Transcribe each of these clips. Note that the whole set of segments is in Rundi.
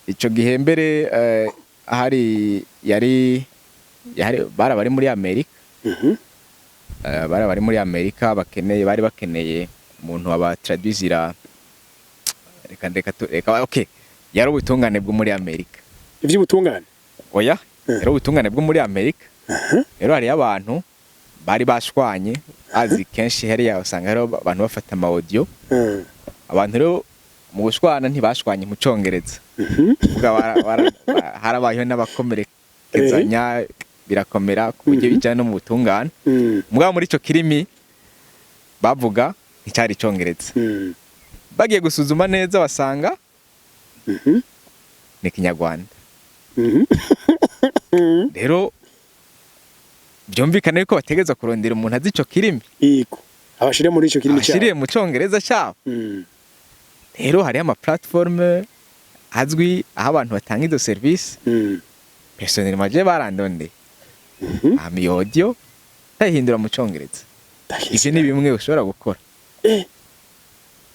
Ico gihe mbere hari yari yari bari abari muri Amerika. Bari abari muri Amerika bakeneye, bari bakeneye umuntu abatraduisira. Reka, okay, yari ubutungane bwo muri Amerika. Ivy'ubutungane? Oya, yari ubutungane bwo muri Amerika. Rero hariyo abantu bari bashwanye, azi kenshi hariya usanga hariho abantu bafata ama audio. Abantu rero mu gushwana ntibashwanye mu Congereza. Kuvuga harabayeho n'abakomerekezanya, birakomera ku buryo bijyana no mu butungane. Mugabo muri ico kirimi bavuga nticyari Icongereza. Bagiye gusuzuma neza basanga ni Kinyarwanda. Rero byumvikane yuko bategereza kurondera umuntu azi ico kirimi. Yego, abashire muri ico kirimi cyabo. Abashiriye mu Congereza cyabo. Rero hariho ama plateforme azwi aho abantu batanga izo service. Personnellement je barandondeye, hama iyo audio ndayihindura mu Congereza. Ivyo ni bimwe ushobora gukora.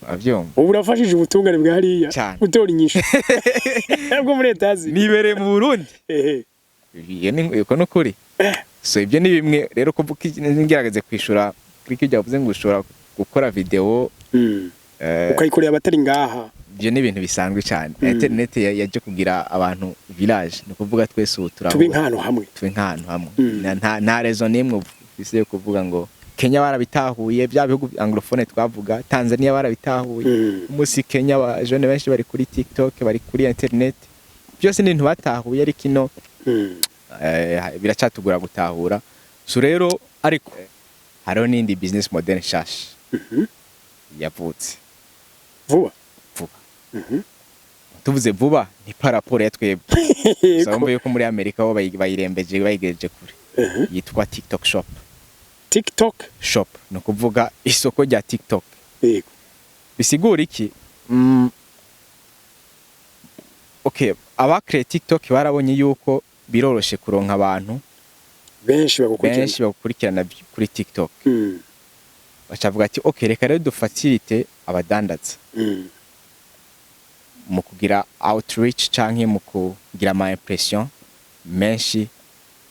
Uravyumva? Ubu urafashije ubutungane bwa hariya Cyane. gutora inyishu bwo muri etazi. Nibereye mu Burundi. Iyo ni uko nukuri. So ibyo ni bimwe rero kuvuga ngerageze kwishura kuri kirya wavuze ngo ushobora gukora video ukayikorera abatari ngaha. Ibyo ni ibintu bisanzwe cyane. Internet yaje kugira abantu village, ni ukuvuga twese ubu tube turahura. nk'ahantu hamwe. Tube nk'ahantu hamwe. Nta raison n'imwe ufise yo kuvuga ngo Kenya barabitahuye, bya bihugu anglophone twavuga, Tanzania barabitahuye. Umunsi Kenya aba jeunes benshi bari kuri TikTok, bari kuri internet, byose ni ibintu batahuye, ariko ino biracatugora gutahura. So rero ariko hariho n'indi business model nshasha yavutse. Vuba? Vuba. Tuvuze vuba ni par rapport ya twebwe gusa. Wumva yuko muri Amerika bo bayirembeje, bayigejeje kure. Yitwa TikTok Shop. TikTok Shop, ni ukuvuga isoko rya TikTok. Bisigura iki? Okay, abacréeye TikTok barabonye yuko biroroshe kuronka abantu benshi bagukurikirana. Benshi bagukurikirana kuri TikTok. Bacavuga ati: "Okay, reka rero dufacilite abadandaza mu kugira outreach canke mu kugira ama impression menshi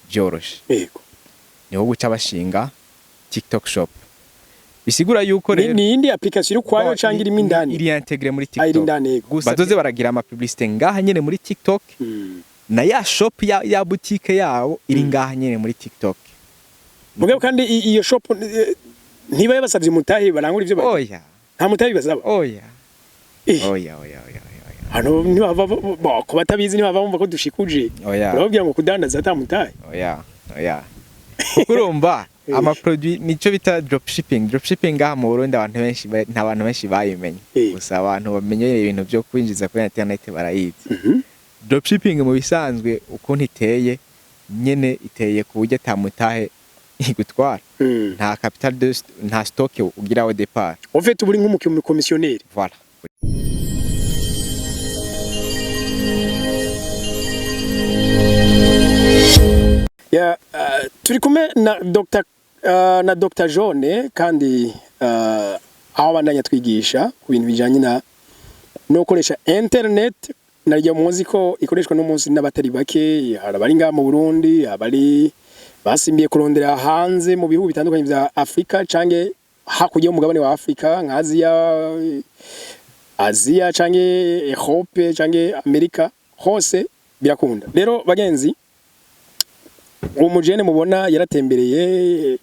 byoroshe." Niho guca bashinga TikTok Shop. Bisigura yuko Ni rero ni iyindi application iri ukwayo canke irimo indani? Iri intégré muri Ah, iri TikTok. indani, yego. Gusa bazoze baragira ama publicité ngaha nyene muri TikTok na ya shop ya boutique yabo iri ngaha nyene muri TikTok. Mugabo kandi iyo shop ntiba yabasavye umutahe barangura ivyo bari? Oya. Nta mutahe basaba? Oya. Oya, oya, oya, oya, oya. Hano ntibava bo ku batabizi, ntibava bumva ko dushikuje. Oya. Urababwira ngo kudandaza ata mutahe? Oya, oya, kuko urumva ama produit nico bita dropshipping. Dropshipping ngaha mu Burundi abantu benshi nta bantu benshi bayimenye. Gusa abantu bamenyereye ibintu byo kwinjiza kuri internet barayizi. Dropshipping mu bisanzwe ukuntu iteye nyene, iteye ku buryo ata mutahe igutwara. Nta capital de nta stock ugira au départ. En fait uba uri nk'umukomisiyoneri. Voilà. Ya, turi kumwe na Dr. Na Dr. Jone kandi aho abandanya twigisha ku bintu bijanye na no gukoresha internet. Naryo muzi ko ikoreshwa n'umunsi n'abatari bake. Hari abari ngaha mu Burundi, abari basimbiye kurondera hanze mu bihugu bitandukanye vya Afrika canke hakurya y'umugabane wa Afrika nka Aziya canke Europe canke Amerika, hose birakunda. Rero bagenzi, uwo mujene mubona yaratembereye,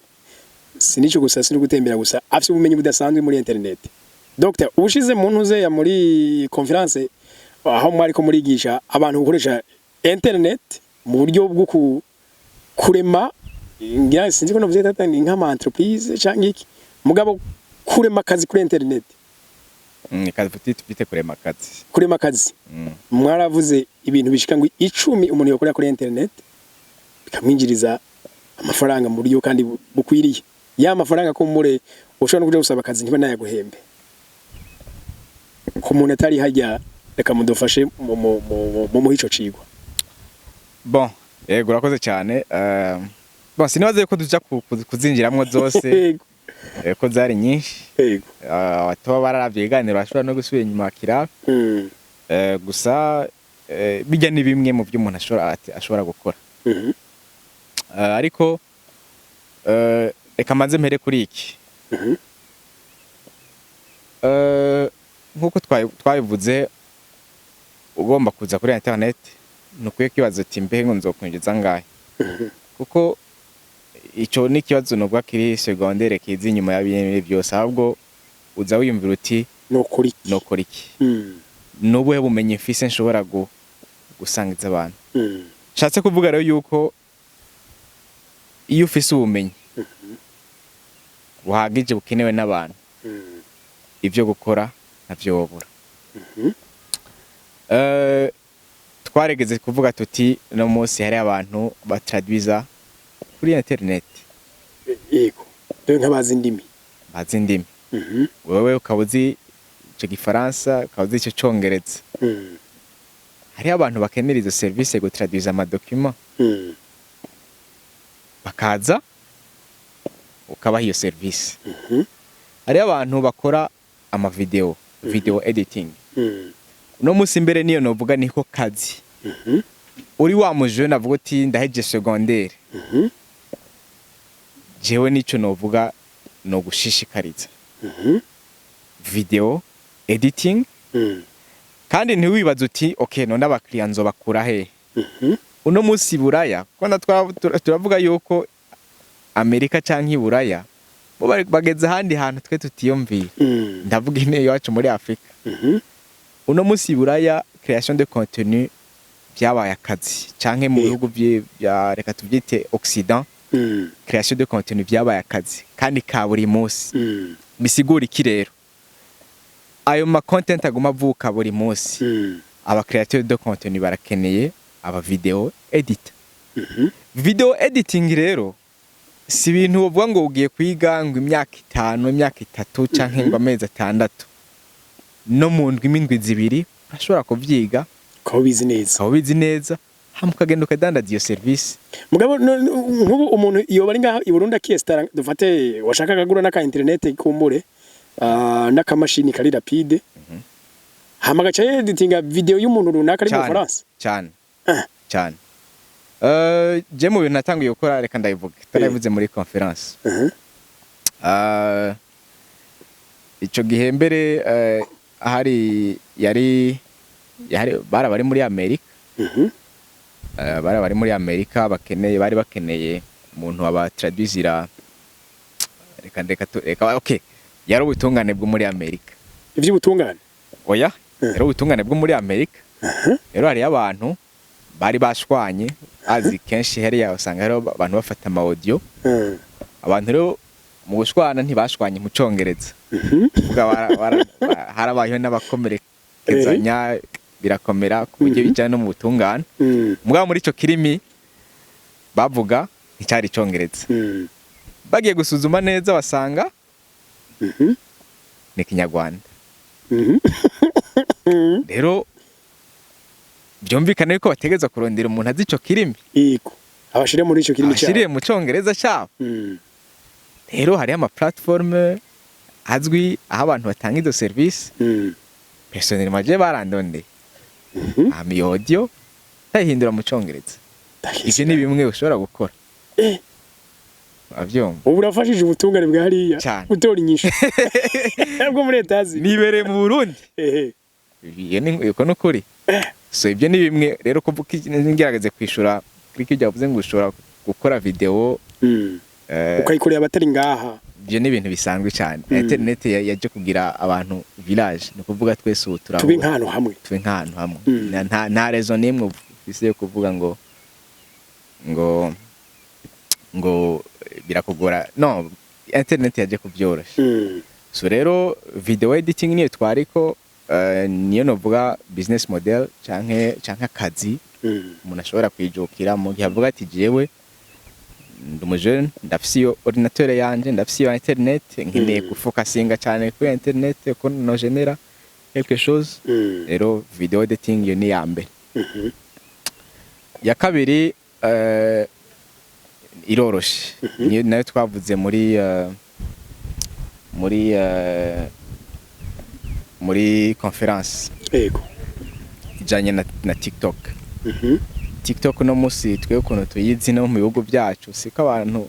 sinico gusa, si no gutembera gusa, afite ubumenyi budasanzwe muri internet. Dr, ubushize mu ntuze ya muri conference aho mwari ko murigisha abantu gukoresha internet mu buryo bwo kurema, ngira sinzi ko navuze tata ni nk'ama entreprise canke iki, mugabo kurema akazi kuri internet. Kazi tufite kurema akazi. Kurema akazi. Mwaravuze ibintu bishika ngo 10 umuntu yokorera kuri internet bikamwinjiriza amafaranga mu buryo kandi bukwiriye, ya mafaranga ko mure ushobora no kuja gusaba akazi ntiba nayaguhembe. Ku muntu atari hajya, reka mudufashe mu ico cigwa. Bon, yego, urakoze cyane. Bon, sinibaze ko tuja kuzinjiramwo zose. Ko zari nyinshi. Abatoba bararavye ibiganiro bashobora no gusubira inyuma bakiraba. Gusa Bijya ni bimwe mu byo umuntu ashobora gukora. Ariko reka manze mpere kuri iki. Nk'uko twabivuze, ugomba kuza kuri internet ntukwiye kwibaza uti: "Mbe ngo nzokwinjiza angahe?" Kuko ico ni ikibazo nubwo kiri secondaire, kiza inyuma ya bindi byose. Ahubwo uza wiyumvira uti: "Nokora iki?" "Nokora iki? Nubuhe bumenyi mfise nshobora gusangiza abantu?" Nshatse kuvuga rero yuko iyo ufise ubumenyi buhagije bukenewe n'abantu, ibyo gukora ntavyo wobura. Twaregeze kuvuga tuti no munsi hari abantu batraduiza kuri internet. Yego, dore nk'abazi indimi. Bazi indimi. Wewe ukaba uzi ico Gifaransa, ukaba uzi ico Congereza, hariho abantu bakenera izo service, gutraduiza ama documents, bakaza ukabaha iyo service. Hariho abantu bakora ama video, video editing. Uno munsi mbere niyo novuga niko kazi. Uri wa mujene avuga uti: "Ndaheje secondaire," jewe nico novuga no gushishikariza video editing. Kandi ntiwibaze uti: "Okay, none abakiriya nzobakura hehe?" Uno munsi Buraya, kuko turavuga yuko Amerika canke Iburaya bo bageze ahandi hantu twe tutiyumvira. Ndavuga ine iwacu muri Afrika. Uno munsi Buraya création de contenu byabaye akazi, canke mu bihugu bya, reka tuvyite Occident, création de contenu byabaye akazi kandi ka buri munsi. Bisigura iki rero? Ayo ma content aguma avuka buri munsi, aba créateur de contenu barakeneye aba video editor. Video editing rero si ibintu uvuga ngo ugiye kwiga ngo imyaka 5, imyaka 3, canke ngo amezi 6. No mu ndwi, imindwi 2 urashobora kuvyiga. Ukaba ubizi neza. Ukaba ubizi neza, hama ukagenda ukadandaza iyo service. Mugabo nk'ubu umuntu yoba ari ngaha i Burundi akiyesitara, dufate washaka akagura n'aka internet kumbure, n'akamashini kari rapide, hama agaca yeditinga video y'umuntu runaka ari mu Cane, Bufaransa. Cane. Cane. Je mu bintu natanguye gukora, reka ndabivuge, tarabivuze muri conférence. Ico gihe mbere hari yari bari abari muri Amerika. Bari abari muri Amerika bakeneye, bari bakeneye umuntu abatraduisira. Reka, okay, yari ubutungane bwo muri Amerika. Ivy'ubutungane? Oya, yari ubutungane bwo muri Amerika. Rero hariyo abantu bari bashwanye. Azi kenshi hariya usanga hariho abantu bafata ama audio. Abantu rero mu gushwana ntibashwanye mu Congereza. Kuvuga harabayeho n'abakomerekezanya, birakomera ku buryo bijyana no mu butungane. Mugabo muri ico kirimi bavuga nticyari Icongereza. Bagiye gusuzuma neza basanga ni Kinyarwanda. Rero byumvikane yuko bategerezwa kurondera umuntu azi ico kirimi. Yego, abashire muri ico kirimi cyabo. Abashiriye mu Congereza cyabo. Rero hariho ama platform azwi aho abantu batanga izo service. Personnellement je barandondeye, hama iyo audio ndayihindura mu Congereza. Ivyo ni bimwe ushobora gukora. Uravyumva? Ubu urafashije ubutungane bwa hariya Cane. gutora inyishu bwo muri etazi. Nibereye mu Burundi. Iyo ni uko nukuri. So ibyo ni bimwe rero kuvuga ngerageze kwishura kuri kirya wavuze ngo ushobora gukora video. Ukayikorera abatari ngaha. Ibyo ni ibintu bisanzwe cyane. Internet yaje kugira abantu village, ni ukuvuga twese ubu tube turahura, nk'ahantu hamwe. Tube nk'ahantu hamwe. Nta raison n'imwe ufise yo kuvuga ngo birakugora. No internet yaje kubyorosha. So rero video editing niyo twariko, niyo novuga business model canke akazi umuntu ashobora kwijukira mu gihe avuga ati: "Jewe ndi umujene, ndafise iyo ordinateur yanje, ndafise iyo internet, nkeneye gufocusinga cyane kuri internet ko no genera quelque chose." Rero video editing iyo ni iya mbere. Ya kabiri iroroshe, niyo nayo twavuze muri conférence. Kijanye na TikTok. TikTok no musi twe ukuntu tuyizi no mu bihugu byacu siko abantu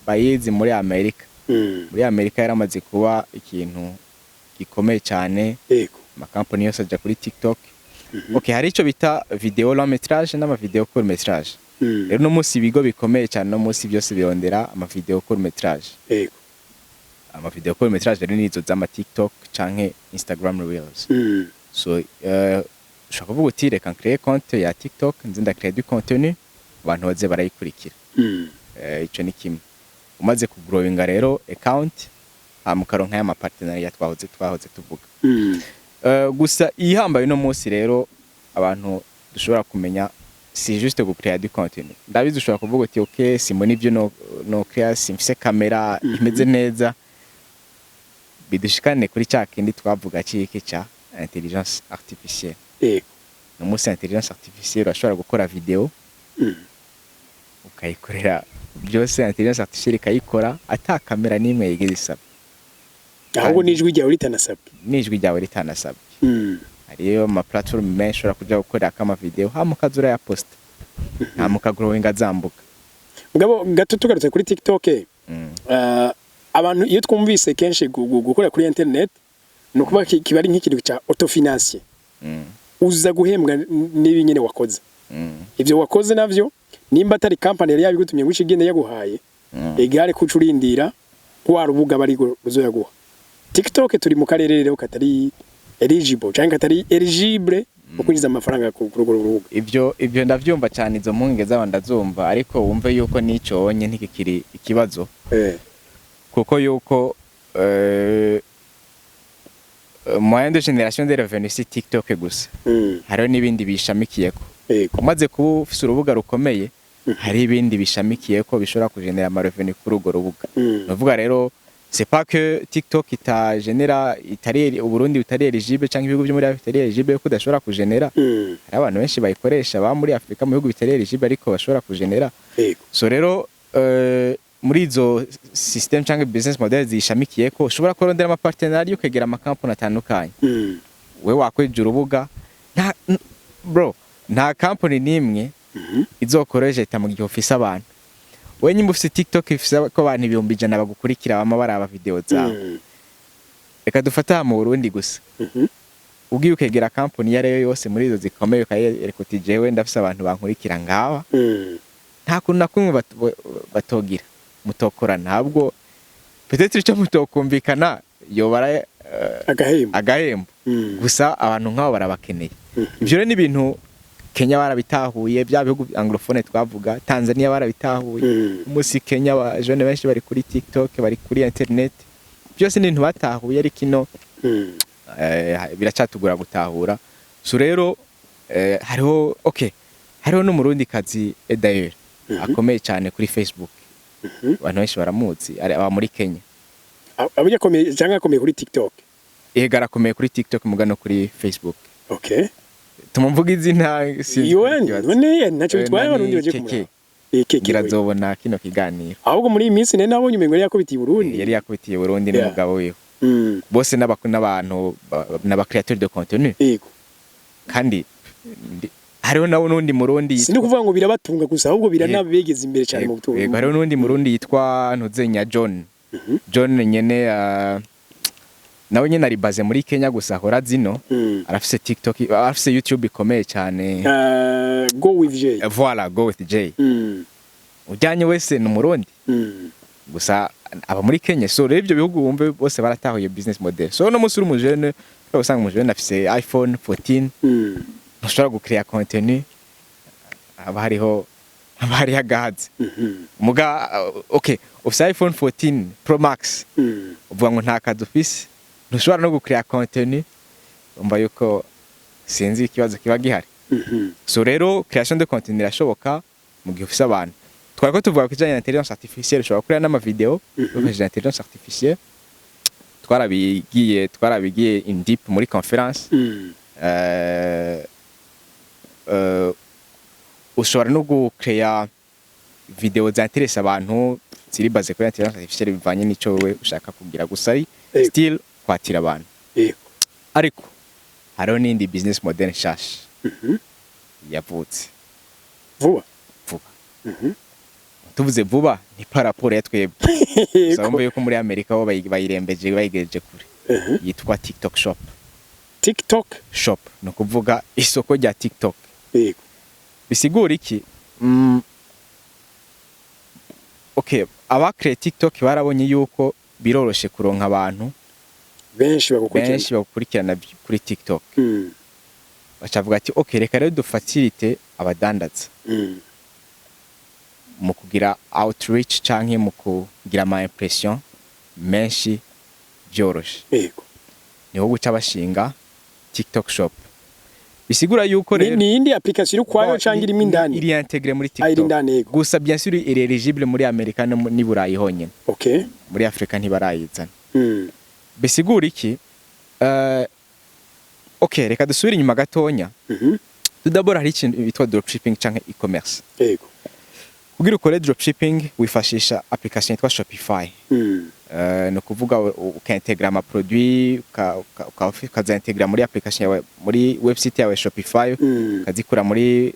bayizi muri Amerika. Muri Amerika yaramaze kuba ikintu gikomeye cyane. Amakampani yose aja kuri TikTok. Okay, hari ico bita vidéo long métrage n'ama vidéo court métrage. Rero no musi ibigo bikomeye cyane no musi byose birondera ama vidéo court métrage. Ama vidéo court métrage rero nizo z'ama TikTok canke Instagram Reels. So ushobora kuvuga uti: "Reka ncreye compte ya TikTok, nze ndacreye du contenu, abantu baze barayikurikira." Ico ni kimwe. Umaze kugrowinga rero account, hama ukaronka ya mapartenariat twahoze tuvuga. Gusa ihambaye uno munsi rero abantu dushobora kumenya, si juste gucrea du contenu. Ndabizi, ushobora kuvuga uti: "Ok, simbona ivyo no crea, simfise kamera imeze neza." Bidushikane kuri ca kindi twavuga ciki ca intelligence artificielle. No munsi intelligence artificielle urashobora gukora vidéo, ukayikorera byose, intelligence artificielle ikayikora ata kamera n'imwe yigeze isaba. Ahubwo n'ijwi ryawe ritanasabwe. N'ijwi ryawe ritanasabwe. Hariyo ama platform menshi ushobora kuja gukorerako ama vidéo, hama ukaza urayaposta, hama ukagrowinga zambuka. Mugabo gato tugarutse kuri TikTok, abantu iyo twumvise kenshi gukorera kuri internet, ni ukuvuga kiba ari nk'ikintu cya autofinancier. Uza guhembwa n'ibi nyene wakoze. Ivyo wakoze navyo, nimba atari company yari yabigutumye ngo igende yaguhaye, egare kuca urindira wa rubuga bari ruzoyaguha. TikTok turi mu karere rero katari eligible canke katari eligible mu kwinjiza amafaranga kuri urwo rubuga. Ivyo ndavyumva cyane, izo mpungenge z'abantu ndazumva, ariko wumve yuko n'ico onye ntikikiri ikibazo, kuko yuko moyen de génération de revenus si TikTok gusa. Hariho n'ibindi bishamikiyeko. Umaze kuba ufise urubuga rukomeye, hari ibindi bishamikiyeko bishobora kugenera amarevenu kuri urwo rubuga. Nuvuga rero, c'est pas que TikTok itagenera, itari Uburundi butari éligible cyangwa ibihugu byo muri Afrika bitari éligible ko udashobora kugenera. Hari abantu benshi bayikoresha ba muri Afrika mu bihugu bitari éligible, ariko bashobora kugenera. So rero muri izo system cyangwa business model zishamikiyeko, ushobora kurondera amapartenariat, ukegera amakampani atandukanye. We wakwija urubuga, nta bro, nta company n'imwe izokorejeta mu gihe ufise abantu. We nyimba ufise TikTok ifise ko abantu 100,000 bagukurikira, bama baraba vidéo zawe, reka dufate aha mu Burundi gusa, ugiye ukegera company iyo ariyo yose muri izo zikomeye, ukayereka uti: "Jewe ndafise abantu bankurikira ngawa," nta kuntu na kumwe batogira mutokora. Ntabwo peut-être icyo mutokumvikana yobara agahembo. Agahembo. Gusa abantu nk'abo barabakeneye. Ibyo rero ni ibintu Kenya barabitahuye, bya bihugu anglophone twavuga, Tanzania barabitahuye. Umunsi Kenya abajene benshi bari kuri TikTok, bari kuri internet, byose ni ibintu batahuye, ariko ino biracatugura gutahura. So rero hariho, okay, hariho n'umurundi kazi d'ailleurs akomeye cyane kuri Facebook. Abantu benshi baramuzi, aba muri Kenya. Aba yakomeye cyangwa akomeye kuri TikTok? Yego, arakomeye kuri TikTok muga no kuri Facebook. Tumuvuga izina, sinzi Iwe ikibazo. None ntacyo bitwaye, abarundi baje nani kumuraba. Keke. Keke. Ngira We. azobona kino kiganiro. Ahubwo muri iyi minsi nari nabonye umengo yari yakubitiye i Burundi. Yari yakubitiye Burundi n'umugabo wiwe. Bose n'abantu n'aba créateur de contenu. Kandi hariho nawe n'undi murundi Si no kuvuga ngo birabatunga gusa, ahubwo biranabegeza imbere cyane mu butunzi. Yego, hariho n'undi murundi yitwa Ntuzenya John. John nyene nawe nyene ari baze muri Kenya, gusa ahora zino. Arafise TikTok, arafise YouTube ikomeye cyane. Go with J. Voilà, Go with J. Ujyanye wese ni umurundi, gusa aba muri Kenya. So rero ibyo bihugu wumve bose baratahuye business model. So no munsi uri umujene, usanga umujene afise iPhone 14, ntushobora gucrea contenu, haba hariho agahazi. Muga okay, ufise iPhone 14 Pro Max, uvuga ngo nta kazi ufise, ntushobora no gucrea contenu, umva yuko sinzi ikibazo kiba gihari. So rero création de contenu irashoboka mu gihe ufise abantu. Twari ko tuvuga ku kijanye na intelligence artificielle, ushobora gukora n'ama vidéo ukoresheje intelligence artificielle. Twarabigiye in deep muri conférence. Ushobora no gucrea vidéo zinteresa abantu ziri basées kuri intelligence artificielle, bivanye n'ico wewe ushaka kugira, gusa ari still kwatira abantu. Ariko hariho n'indi business model nshasha. Yavutse Vuba. Vuba. Tuvuze vuba ni par rapport ya twebwe gusa. Wumva yuko muri Amerika bo bayirembeje, bayigejeje kure. Yitwa TikTok Shop. TikTok Shop, ni ukuvuga isoko rya TikTok. Bisigura iki? Okay, abacréeye TikTok barabonye yuko biroroshe kuronka abantu benshi bagukurikirana. Benshi bagukurikirana kuri TikTok. Bacavuga ati: "Okay, reka rero dufacilite abadandaza mu kugira outreach canke mu kugira ama impression menshi byoroshe." Niho guca bashinga TikTok Shop. Bisigura yuko Ni rero ni indi application iri ukwayo canke irimo indani? Iri intégré muri Ah, iri TikTok. indani, yego. Gusa bien sûr iri éligible muri Amerika no n'i Burayi honyene. Muri Afrika ntibarayizana. Bisigura iki? Okay, reka dusubire inyuma gatonya. Tout d'abord hari ikintu bitwa dropshipping canke e-commerce. Kugira ukore dropshipping wifashisha application yitwa Shopify. Ni ukuvuga ukaintegra ama produit, ukazaintegra muri application yawe, muri website yawe Shopify, ukazikura muri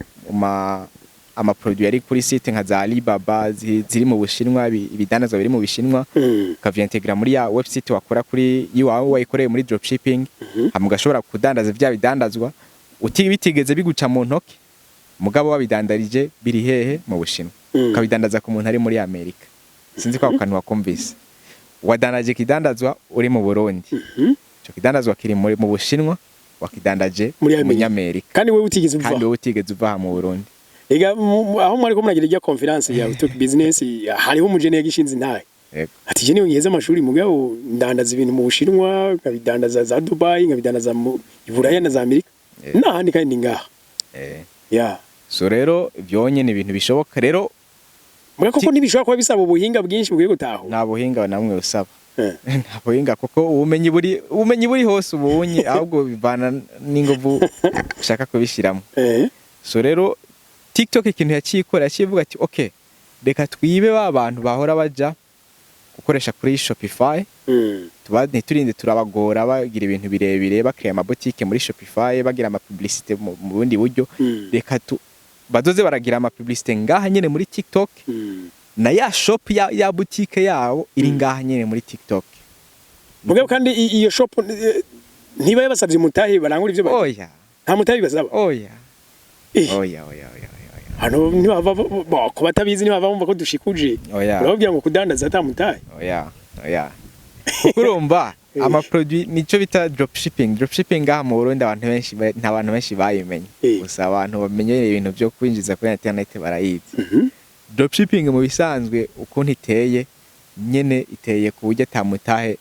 ama produit ari kuri site nka za Alibaba ziri mu Bushinwa, ibidandazwa biri mu Bushinwa, ukavyintegra muri ya website wakora kuri iwawe wayikoreye muri dropshipping, hama ugashobora kudandaza vya bidandazwa bitigeze biguca mu ntoki, mugabo wabidandarije biri hehe? Mu Bushinwa. Ukabidandaza ku muntu ari muri Amerika. Sinzi ko ako kantu wakumvise. Wadandaje ikidandazwa uri mu Burundi, ico kidandazwa kiri mu Bushinwa, wakidandaje Muri Amerika. Munyamerika. Kandi wewe utigeze Kandi uva. wowe utigeze uva aha mu Burundi. Ega aho mwari ko muragira irya conference ya Talk Business, hariho umujene yagishinze intahe. Ati: "Je niyo ngeze amashuri, mugabo ndandaza ibintu mu Bushinwa, nkabidandaza za Dubai, nkabidandaza mu Buraya na za Amerika n'ahandi, kandi ni ngaha." So rero vyonye ni ibintu bishoboka rero. Mugabo koko ntibishobora kuba bisaba ubuhinga bwinshi bukwiye gutahura? Nta buhinga namwe usaba. Nta buhinga, kuko ubumenyi buri hose ubunye, ahubwo bivana n'inguvu ushaka kubishiramo. So rero TikTok ikintu yakikora, yakivuga ati: "Okay, reka twibe ba bantu bahora baja gukoresha kuri Shopify, tuba ntiturinde turabagora bagira ibintu birebire, bakrea amabotike muri Shopify, bagira ama publicité mu bundi buryo. Reka tu bazoze baragira ama publicité ngaha nyene muri TikTok, na ya shop ya boutique yabo iri ngaha nyene muri TikTok." Mugabo kandi iyo shop ntiba yabasavye umutahe barangura ivyo Oya. Nta mutahe basaba? Oya. Oya, oya, oya, oya, oya. Hano ntibava ku batabizi, ntibava bumva ko dushikuje. Oya. Urababwira ngo kudandaza ata mutahe. Oya, oya, kuko urumva ama produit, nico bita dropshipping. Dropshipping ngaha mu Burundi abantu benshi nta bantu benshi bayimenye. Gusa abantu bamenyereye ibintu byo kwinjiza kuri internet barayizi. Dropshipping mu bisanzwe ukuntu iteye nyene, iteye ku buryo ata mutahe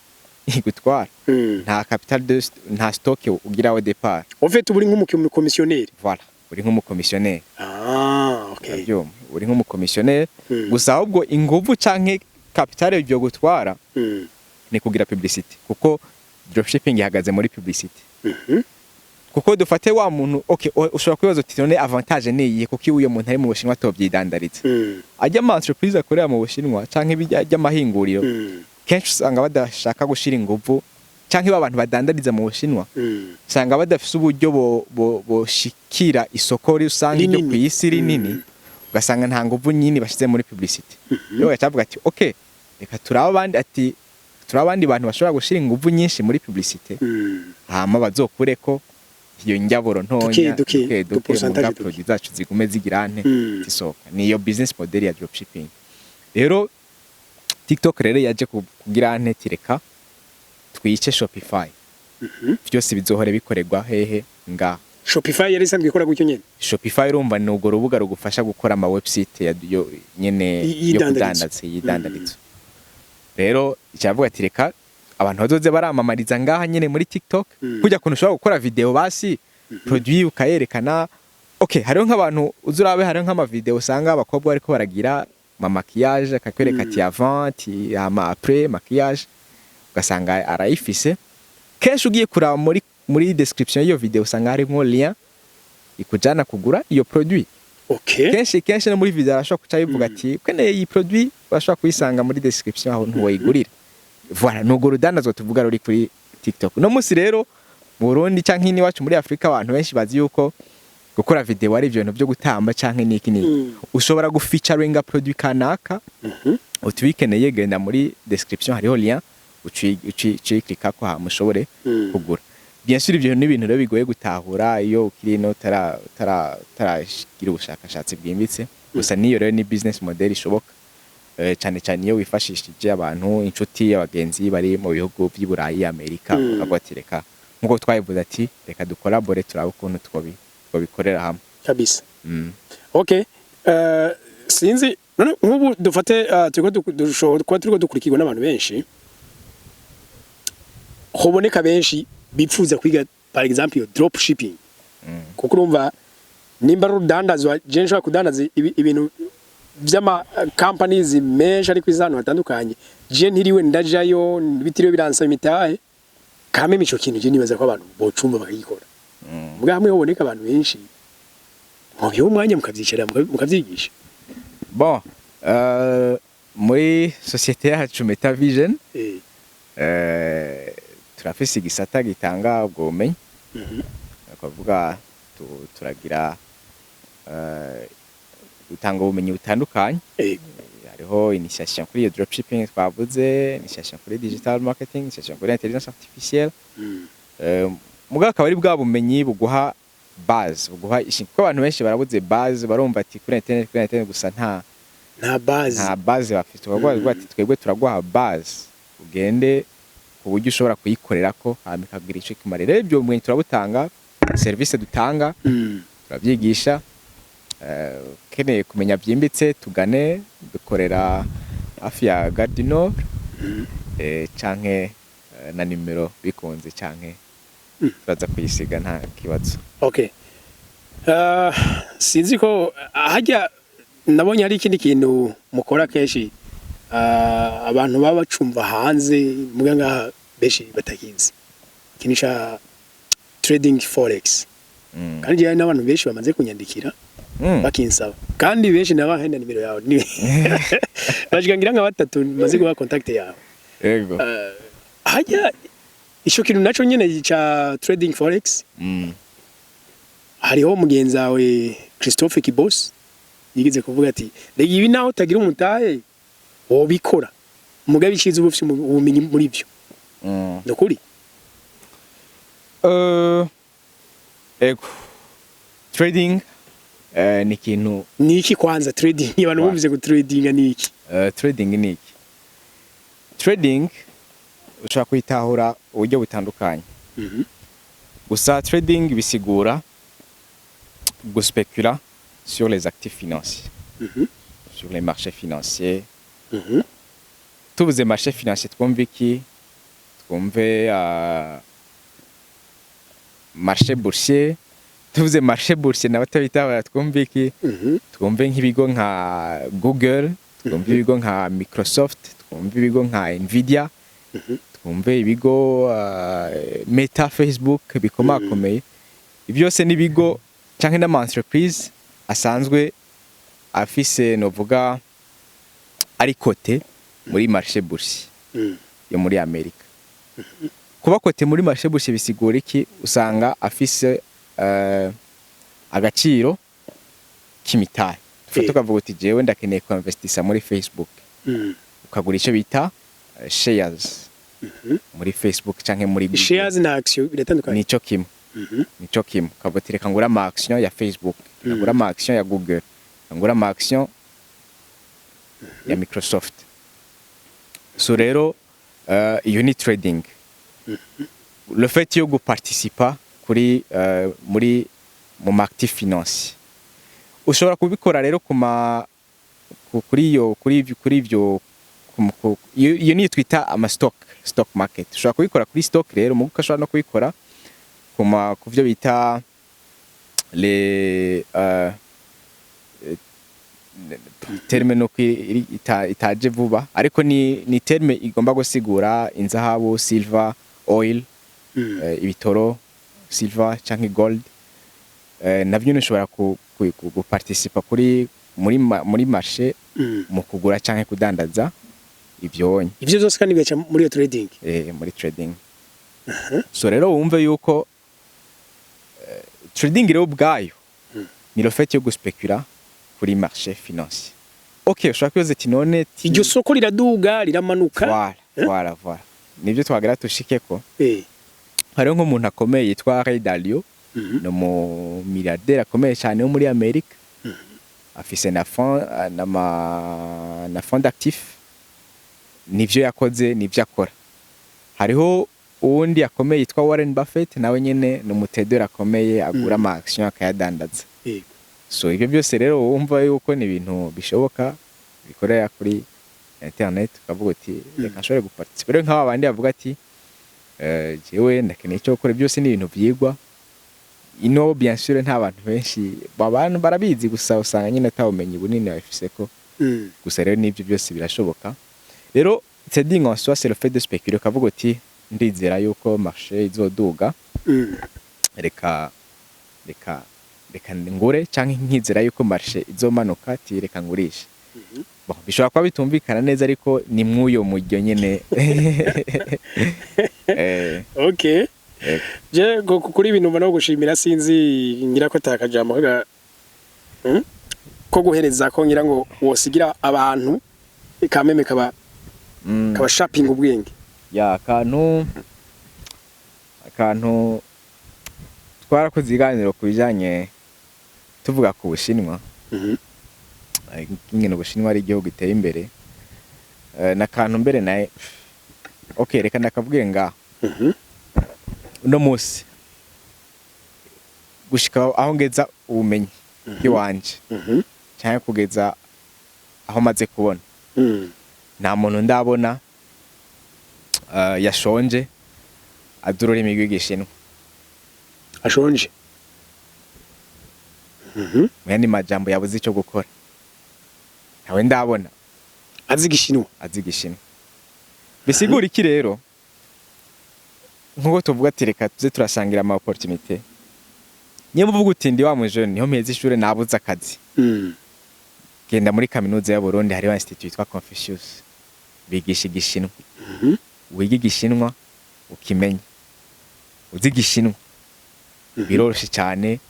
igutwara. Nta capital de nta stock ugira au départ. En fait uba uri nk'umukomisiyoneri. Voilà, uri nk'umukomisiyoneri. Ah, okay. Urabyumva, uri nk'umukomisiyoneri. Gusa ahubwo inguvu canke capital byo gutwara ni kugira publicity, kuko dropshipping ihagaze muri publicity. Kuko dufate wa muntu, okay, ushobora kwibaza uti: "None avantage ni iyihe? Kuko iyo muntu ari mu Bushinwa atovyidandariza?" Ajya ama entreprise akorera mu Bushinwa canke ibijya by'amahinguriro, kenshi usanga badashaka gushira inguvu, canke ba bantu badandariza mu Bushinwa usanga badafise uburyo boshikira isoko rusange ryo Rinini. kw'isi rinini. Ugasanga nta nguvu nyinshi bashize muri publicity. Rero bagaca ati: "Okay, reka turabe abandi," ati: "Turabe abandi bantu bashobora gushira inguvu nyinshi muri publicité, hama bazokureko iyo njyaburo ntonya." Duke, duke, Duke du duke, pourcentage muga duke. produit zacu zigume zigira nte? Zisohoka. Niyo business model ya dropshipping. Rero TikTok rero yaje kugira nte? Tireka twice Shopify, byose bizohore bikorerwa hehe? Ngaha. Shopify yari isanzwe ikora gutyo nyene? Shopify urumva ni urwo rubuga rugufasha gukora ama website ya yo nyene yo yidandarizo. Kudandaza, yidandarizo. Rero icyavuga ati: "Reka abantu bazoze baramamariza ngaha nyene muri TikTok." Kujya kuntu ushobora gukora video, basi produit ukayerekana. Okay, hariho nk'abantu uzurabe, hariho nk'ama video usanga abakobwa bariko baragira ma maquillage, akakwereka ati avant, ati hama après maquillage, ugasanga arayifise. Kenshi ugiye kuraba muri description y'iyo video usanga harimo lien ikujana kugura iyo produit. Kenshi kenshi no muri video arashobora kuca bivuga ati: "Ukeneye iyi produit urashobora kuyisanga muri description aho ntiwayigurira." Voilà, ni urwo rudandazwa tuvuga ruri kuri TikTok. No munsi rero mu Burundi canke iwacu muri Afrika, abantu benshi bazi yuko Gukora video ari ibyo bintu byo gutamba canke niki niki. Ushobora gufeaturinga produit kanaka utubikeneye, genda muri description, hariho lien, uciklikako hama ushobore kugura. Bien sûr, ibyo ni ibintu rero bigoye gutahura iyo ukiri no utaragira ubushakashatsi bwimbitse. Gusa niyo rero ni business model ishoboka, cyane cyane iyo wifashishije abantu, inshuti, abagenzi bari mu bihugu by'i Burayi, Amerika, ukavuga ati reka, nkuko twabivuze, ati reka ducollabore, turabe ukuntu twobikorera hamwe. Kabisa. Okay, sinzi none nk'ubu dufate, turiko dushobora kuba turiko dukurikirwa n'abantu benshi, hoboneka benshi bipfuza kwiga, par exemple, iyo drop shipping, kuko urumva nimba ari urudandazwa, je nshobora kudandaza ibintu vy'ama companies menshi ari kw'isi ahantu hatandukanye, je ntiriwe ndajayo, bitiriwe biransaba imitahe kame. Ico kintu je nibaza ko abantu bocumva bakagikora. Mbwa hamwe hoboneka abantu benshi, mubihe umwanya mukavyicara mukavyigisha. Bon, muri société yacu Metavision, turafise igisata gitanga ubwo bumenyi. Ni ukuvuga turagira, dutanga ubumenyi butandukanye. Hariho initiation kuri iyo dropshipping twavuze, initiation kuri digital marketing, initiation kuri intelligence artificielle. Mugabo akaba ari bwa bumenyi buguha base, buguha ishinga, kuko abantu benshi barabuze base. Barumva ati kuri internet, kuri internet gusa, nta Nta base. Nta base bafite. Tukavuga ati twebwe turaguha base, ugende ku buryo ushobora kuyikorerako hama ikagira ico ikumarira. Rero ibyo bumenyi turabutanga, serivisi dutanga, turabyigisha. Ukeneye kumenya byimbitse, tugane, dukorera hafi ya Gare du Nord, canke na nimero bikunze, canke turaza kuyisiga, nta kibazo. Okay. Sinzi ko hajya nabonye hari ikindi kintu mukora kenshi, abantu baba bacumva hanze muga ngaha benshi batakizi, ikintu ca trading forex. Kandi hari n'abantu benshi bamaze kunyandikira bakinsaba, kandi benshi nabahenda nimero yawe. Bashika ngira nka batatu maze guha contact yawe. Yego. Hajya ico kintu naco nyene ca trading forex, hariho mugenzi wawe Christophe Kibos yigeze kuvuga ati rega ibi naho utagira umutahe wobikora, mugabe iciza uba ufise ubumenyi muri byo. Nukuri? Ego, trading ni ikintu Ni iki kwanza trading? Abantu bumvise ko trading ni iki? Trading ni iki? Trading ushobora kuyitahura uburyo butandukanye. Gusa trading bisigura guspecula sur les actifs financiers, sur les marchés financiers. Tuvuze marché financier twumve iki? Twumve marché boursier. Tuvuze marché boursier n'abatabitahura twumve iki? Twumve nk'ibigo nka Google, twumve ibigo nka Microsoft, twumve ibigo nka Nvidia, twumve ibigo Meta, Facebook bikomakomeye. Ibyo byose n'ibigo canke n'ama entreprise asanzwe afise, novuga, ari coté muri marché boursier yo muri Amerika. Kuba coté muri marché boursier bisigura iki? Usanga afise agaciro k'imitahe. Dufate ukavuga uti jewe ndakeneye kuinvestisa muri Facebook, ukagura icyo bita shares muri Facebook canke muri Google. Shares na action biratandukanye? Nico kimwe. Nico kimwe. Ukavuga uti reka ngure ama action ya Facebook, reka ngure ama action ya Google, reka ngure ama action ya Microsoft. So rero iyo ni trading, le fait yo guparticipa kuri muri mu ma actif financier. Ushobora kubikora rero kuma kuri iyo kuri ivyo iyo niyo twita ama stock market. Ushobora kubikora kuri stock rero, mugo ushobora no kubikora kuma kuvyo bita les terme no itaje vuba, ariko ni terme igomba gusigura inzahabu, silver, oil, ibitoro, silver canke gold. Navyo ushobora guparticipa kuri muri marché mu kugura canke kudandaza ivyonye. Ivyo byose kandi bigaca muri iyo trading? Muri trading. So rero wumve yuko trading rero ubwayo Ni le fait yo guspecula kuri marché financier. Ok, ushobora kwibaza ati none Iryo soko riraduga, riramanuka? Voilà, nibyo twagira tushikeko. Hariho nk'umuntu akomeye yitwa Ray Dalio. Ni umu milliardaire akomeye cyane wo muri Amerika, afise na fond na fond d'actifs. Nivyo yakoze, nivyo akora. Hariho uwundi akomeye yitwa Warren Buffett, nawe nyene ni umu trader akomeye, agura ama action akayadandaza. So ibyo byose rero wumva yuko ni ibintu bishoboka bikorera kuri internet, ukavuga uti reka nshobore guparticiper. Rero nk'aba bandi bavuga ati jewe ndakeneye icyo gukora, byose ni ibintu vyigwa ino. Bien sûr, nta bantu benshi abantu barabizi, gusa usanga nyine ata bumenyi bunini babifise ko. Gusa rero n'ibyo byose birashoboka. Rero trading en soi, c'est le fait de spéculer, ukavuga uti ndizera yuko marché izoduga, reka ngure, canke nkizera yuko marché izomanuka, ati reka ngurishe. Bon, bishobora kuba bitumvikana neza, ariko ni mw'uyo muryo nyene. Okay. Je kuri ibintu mbona gushimira, sinzi ngira ko takajambo kaga Ko guhereza ko ngira ngo wosigira abantu kameme kaba kaba sharpening ubwenge. Ya, akantu twarakoze ibiganiro ku bijanye, tuvuga ku Bushinwa, ingene Ubushinwa ari igihugu giteye imbere. N'akantu mbere naye, okay, reka ndakabwire ngaho. Uno munsi gushika aho ngeza ubumenyi bw'iwanje, canke kugeza aho maze kubona, nta muntu ndabona yashonje azi ururimi rw'Igishinwa. Ashonje. Mu yandi majambo, yabuze ico gukora, ntawe ndabona. Azi Igishinwa. Azi Igishinwa. Bisigura iki rero? Nkuko tuvuga ati reka tuze turasangira ama opportunité, niyo uvuga uti ndi wa mujene, niho mpeze ishure, nabuze akazi, genda muri kaminuza y'u Burundi, hariho institut yitwa Confucius, bigisha Igishinwa. Wiga Igishinwa ukimenye, uzi Igishinwa biroroshe cyane.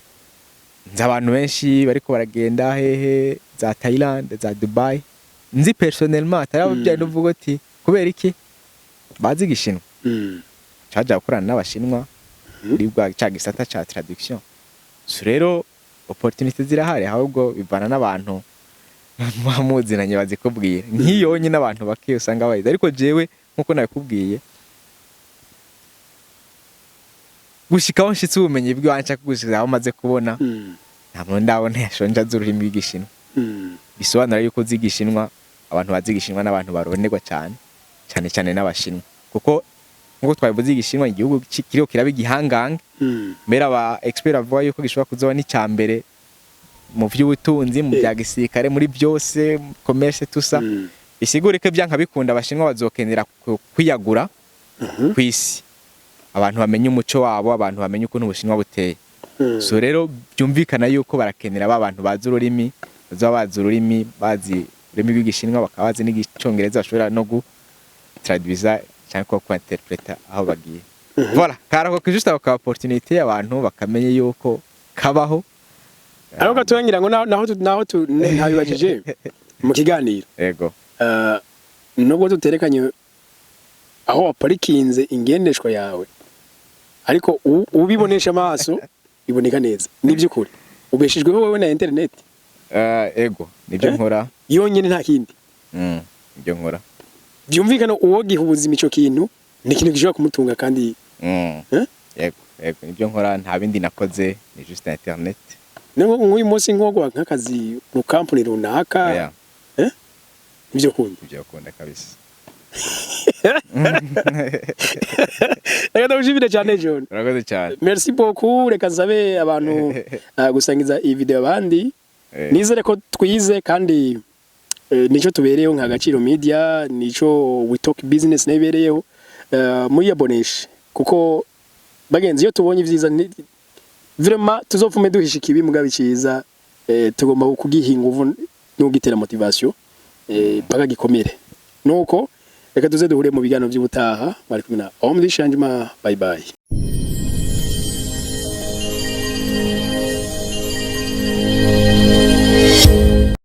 Nzi abantu benshi bariko baragenda hehe, za Thailand, za Dubai, nzi personnellement, atari ababyeyi, n'uvuga uti kubera iki bazi Igishinwa, caja gukorana n'Abashinwa muri bwa ca gisata ca traduction. So rero opportunité zirahari, ahubwo bivana n'abantu muba muzinanye bazikubwira. Nk'iyo nyine abantu bake usanga bayizi, ariko jewe nkuko nabikubwiye, gushika aho nshitse ubumenyi bw'iwanje, gushika aho maze kubona, nta muntu ndabona yashonje azi ururimi rw'Igishinwa. Bisobanura yuko uzi Igishinwa, abantu bazi Igishinwa n'abantu baronerwa cyane cyane cyane n'Abashinwa, kuko nkuko twabivuze, Igishinwa igihugu kiriko kiraba igihangange. Mbere aba expert bavuga yuko gishobora kuzoba n'icya mbere mu by'ubutunzi, mu bya gisirikare, muri byose, commerce, tout ça. Bisigure ko byanka bikunda Abashinwa bazokenera kwiyagura kw'isi, abantu bamenye umuco wabo, abantu bamenye ukuntu Ubushinwa buteye. So rero byumvikana yuko barakenera ba bantu bazi ururimi, bazaba bazi ururimi, bazi ururimi rw'Igishinwa, bakaba bazi n'Igicongereza, bashobora no gutraduiza cyangwa ko interpreta aho bagiye. Voilà, karako juste ako ka opportunité, abantu bakamenye yuko kabaho. Ariko gatoya ngira ngo naho ntabibajije mu kiganiro. Ego. Nubwo tuterekanye aho waparikinze ingendeshwa yawe, ariko ubibonesha amaso biboneka neza, ni by'ukuri ubeshejweho wowe na internet? Ego, nibyo. Eh? Nkora. Yonyine, nta kindi? Nibyo nkora. Byumvikana uwo giha ubuzima ico kintu ni ikintu gishobora kumutunga kandi. Eh? Yego, nibyo nkora, nta bindi nakoze, ni juste internet. Nk'uyu munsi nko guha nk'akazi mu kampani runaka? Yeah. Eh? Nibyo kunda? Nibyo kunda kabisa. Reka ndagushimire cyane, John. Urakoze cyane. Merci beaucoup. Reka nsabe abantu gusangiza iyi video abandi. Nizere ko twize kandi nico tubereyeho nka Gaciro Media, nico We Talk Business nayo. Muyiyaboneshe kuko bagenzi, iyo tubonye ivyiza vraiment tuzopfume duhisha ikibi, mugabo iciza tugomba kugiha inguvu no kugitera motivation paka gikomere. Nuko reka tuze duhure mu biganiro by'ubutaha. Bari kumwe na Homme du Changement. Bye bye.